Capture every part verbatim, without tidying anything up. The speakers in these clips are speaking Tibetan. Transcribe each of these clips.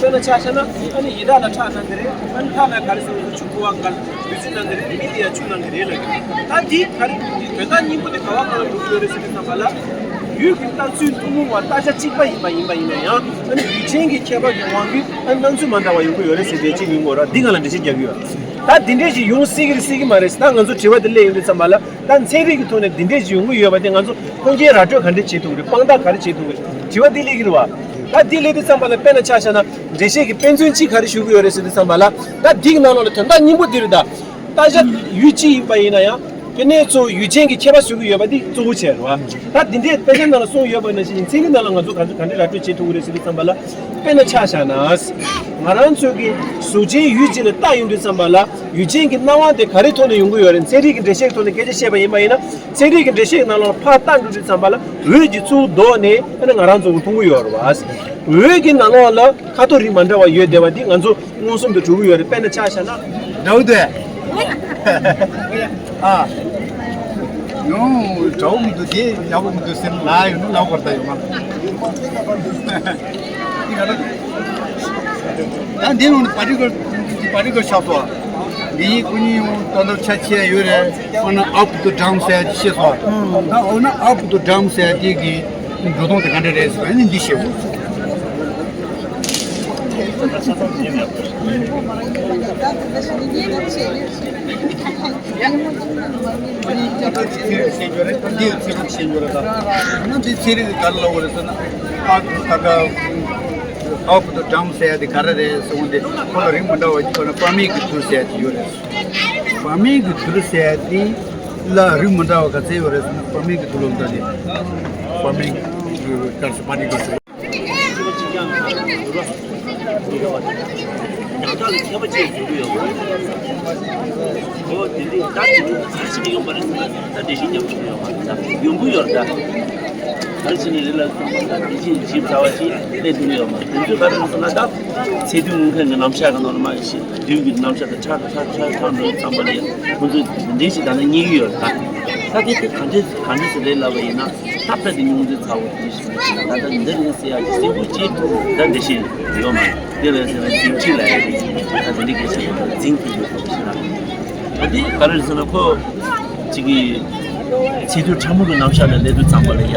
དཔེར་ན་ཆ་བཞག་ན་ཨ་ནི་ཡི་དྭགས་ལ་ཁྲག་གནང་གི་རེད། ཨ་ནི་ལྷ་ལ་ག་རེ་ཟེར་ན་ཆུ་ཁོལ་བ་འགལ། བདུད་རྩི་གནང་གི་རེད། མི་དེ་ཡང་ཆུ་གནང་གི་རེད་ལབ་ཀྱི་རེད། ད་འདི་ག་རེ་དོན་དག་སྙིང་པོ་དེ་ག་བ་གང་ལ་འགྲོ་གི་ཡོད་རེད་ཟེར་དུས་ཙམ་པ་ལ། ཡུལ་གྱི་ལྟ་ཚུལ་ཐུན་མོང་བ་བརྟག་བྱ་གཅིག་པ་ཡིན་པ་ཡིན་པ་ཡིན་ན་ཡང་། ཨ་ནི་ཡུལ་ཅན་གྱི་ཁྱད་པར་གྱི་དབང་གིས་ཨ་ནི་སྣང་ཚུལ་མ་འདྲ་བ་ཡོང་གི་ཡོད་རེད་ཟེར་དེ་གཅིག་ཡོང་གི་ཡོད་རེད། འདི་སྒང་ལ་འགྲེལ་བཤད་རྒྱག་གི་ཡོད། ད་འདི་འདྲས་ཞིག་ཡོང་སྲིད་ཀྱི་རེད་སྲིད་ཀྱི་མ་རེད་ཟེར། ད་ང་ཚོ་དྲི་བ་དེ་སླེབས་ཡོང་དུས་ཙམ་པ་ལ། ད་ཚན་རིག་གི་ཐོག་ནས་འདི་འདྲས་ཞིག་ཡོང་གི་ཡོད་པ་དེ་ང་ཚོ་ཁུངས་སྐྱེལ་ར་སྤྲོད་ག་འདྲས་བྱེད་ཐུབ་ཀྱི་རེད། དཔང་རྟགས་ག་རེ་བྱེད་ཐུབ་ཀྱི་རེད། དྲི་བ་འདི་སླེབས་ཀྱི་རེད་བ། ད་འདི་སླེབས་དུས་ཙམ་པ་ལ་དཔེར་ན་ཆ་བཞག་ན་འགྲེལ་བཤད་ཀྱི་དཔེ་མཚོན་གཅིག་ག་རེ་ཞུ་གི་ཡོད་རེད་ཟེར་དུས་ཙམ་པ་ལ། ད་འདིའི་ནང་ལོགས་ལ་དོན་དག་སྙིང་པོ་འདི་རེད་ད། ལྟ་བྱ་ཡུལ་གཅིག་ཡིན་པ་ཡིན་ན་ཡང་། དེ་ནས་གཙོ་བོ་ཡུལ་ཅན་གྱི་ཁྱད་པར་ཞུ་གི་ཡོད་པ་འདི་གཙོ་བོ་བྱས་རེད་བ། ད་འདི་འདྲའི་དཔེ་ཆ་ནང་ལ་གསུངས་ཡོད་པ་ནང་བཞིན་ཚན་རིག་ནང་ལ་ང་ཚོ་ག་ཚོད་ག་འདྲའི་ར་སྤྲོད་བྱེད་ཐུབ་ཀྱི་རེད་ཟེར་དུས་ཙམ་པ་ལ། དཔེར་ན་ཆ་བཞག་ན། ང་རང་ཚོ་གི་གཟུགས་ཅན་ཡུལ་གཅིག་ལ་བལྟ་ཡོང་དུས་ཙམ་པ་ལ། ཡུལ་ཅན་གྱི་སྣང་བ་དེ་ག་རེ་ཐོག་ནས་ཡོང་གི་ཡོད་རེད། ཚན་རིག་གི་འགྲེལ་བཤད་ཐོག་ནས་སྐད་ཆ་བཤད་པ་ཡིན་པ་ཡིན་ན། ཚན་རིག་གི་འགྲེལ་བཤད་ནང་ལ་ཕར་བལྟ་འགྲོ་དུས་ཙམ་པ་ལ་འོད་ཀྱི་ཚུར་ལྡོག་ནས་ཨ་ནི་ང་རང་ཚོ་མཐོང་གི་ཡོད་རེད་བ། འོད་ཀྱི་ནང་ལོགས་ལ་ཁ་དོག་རིགས་མ་འདྲ་བ་ཡོད་བསྡད་པ་འདི་ང་ཚོ་མངོན་སུམ་དུ་གྲུབ་ཀྱི་ཡོད་རེད། དཔེར་ན་ཆ་བཞག་ན། འདྲ་བོ་འདུག་ཨ། ཡང་འདྲ་བོ་མི་འདུག་དེ་ཡག་པོ་མི་འདུག་ཟེར་ལ་ཡོང་ན་ལབ་དགོས་ད་ཡོང་ང་། འདི་ག་ལ། ད་འདི་ནང་ནས་particle particle ཆགས་སོང་། འདི་ཡིས་ཁོ་གཉིས་ཡང་ཏན་ཏན་ཆ་ཆེ་ཡོད་རེད། འོ་ན་up to down ཟེར་ཡ་ཅིག་ཤེས་སོང་། ད་འོ་ན་up to down ཟེར་ཡ་དེ་གི་འགྲོ་སྟངས་དེ་ག་འདྲ་རེད་ཟེར་ན་འདི་ཤེས་དགོས། འདི་ཚེ་རབས་ཤེས་འགྱུར་རེད། འདི་ཚེ་རབས་ཤེས་འགྱུར་རེད། ད་འོ་ན་འདི་ཚེ་རིང་གི་ག་རེ་ལབ་དགོས་རེད་ཟེར་ན། ཨ་ཁུ་ད་ག་ཨ་ཁུ་དང་འགྲམ་ཟེར་ཡ་དེ་ག་རེ་རེད་ཟེར་འོང་དེ་ཁོ་ལ་རིགས་མི་འདྲ་བ་ཅིག་ཁོ་ན་བར་མིང་གི་དུར་ཟེར་ཡ་ཅིག་ཡོད་རེད། བར་མིང་གི་དུར་ཟེར་ཡ་དེ་ལ་རིགས་མི་འདྲ་བ་ག་ཚད་ཡོད་རེད་ཟེར་ན། བར་མིང་གི་དུར་ལ་འདྲ་དེ་བར་མིང་གི་དཀར་ཟེར་བར་མིང་གི་ཟེར། ཡང་དག་ལ་ཁྱད་པར་ཅན་བཟོ་གི་ཡོད་པ་རེད། འོ་དེ་འདྲའི་ད་དེ་འདྲའི་ག་རེ་བྱས་ནས་ཡོང་པ་རེད་ཟེར་ན། ད་འགྲེལ་བཤད་རྒྱབ་ཐུབ་ཡོད་མ་རེད། ད་ཡོང་གི་ཡོད་རེད། ད་ག་རེ་བྱས་ནས་རེད་ལབ་སོང་ན། ད་དེ་ཅིག་ཞིབ་ཚགས་པ་ཅིག་གནས་ཐུབ་ཡོད་མ་རེད། དེ་ཚོ་ག་རེ་རེད་ཟེར་ན། ད་ཚེ་དུས་དངོས་མཁན་གྱི་རྣམ་གཞག་གི་ནང་ལ་མ་ཤེས་དུས་ཀྱི་རྣམ་གཞག་དང་ཁྲག་ཁྲག་ཁྲག་ཁྲག་འགྲོ་ཙམ་པ་ལ་ཡང་ཁོང་ཚོས་དེ་འདྲའི་ཞིག་ད་ནི་རྙེད་ཀྱི་ཡོད་རེད། ད་ད་དེ་དེ་ག་འདྲས་ག་འདྲས་སེ་རེད་ལབ་པ་ཡིན་ན། ད་ལྟ་དེ་ཉུང་ཙེ་ཚ་བོ་དེ་ཞིག་ད་ལྟ་འདི་རེད་ཟེར་ཡག་གི་གསལ་པོ་ཅིག་ད་འགྲེལ་བཤད་ཡོད་མ་རེད། དེ་རེད་ཟེར་ན་འཛིང་ཁྲིད་ལ་ཡ་རེད། ད་དེ་འདྲའི་སྐད་ཆ་ཡོད་པ་འཛིང་ཐུབ་ཡོད་པ་ཞིག་ལ། ད་དེ་ག་རེ་རེད་ཟེར་ན། ཁོ་གཅིག་གིས་ཚེ་དུས་ཕྲ་མོ་གི་རྣམ་གཞག་ལ་སླེབས་དུས་ཙམ་པ་ལ་ཡ།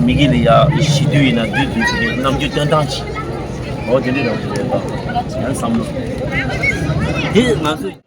མི་དགེ་ལ་ཡ་ཞི་དུས་ཡིན་ན་བདུད་འདུལ་ཚུལ་གྱི་རྣམ་འགྱུར་སྟོན་སྟངས་ཅིག་འོ་དེ་འདྲའི་རང་བཞིན་རེད་པ། ཡང་བསམ་བློ་དེ་ང་ཚོ།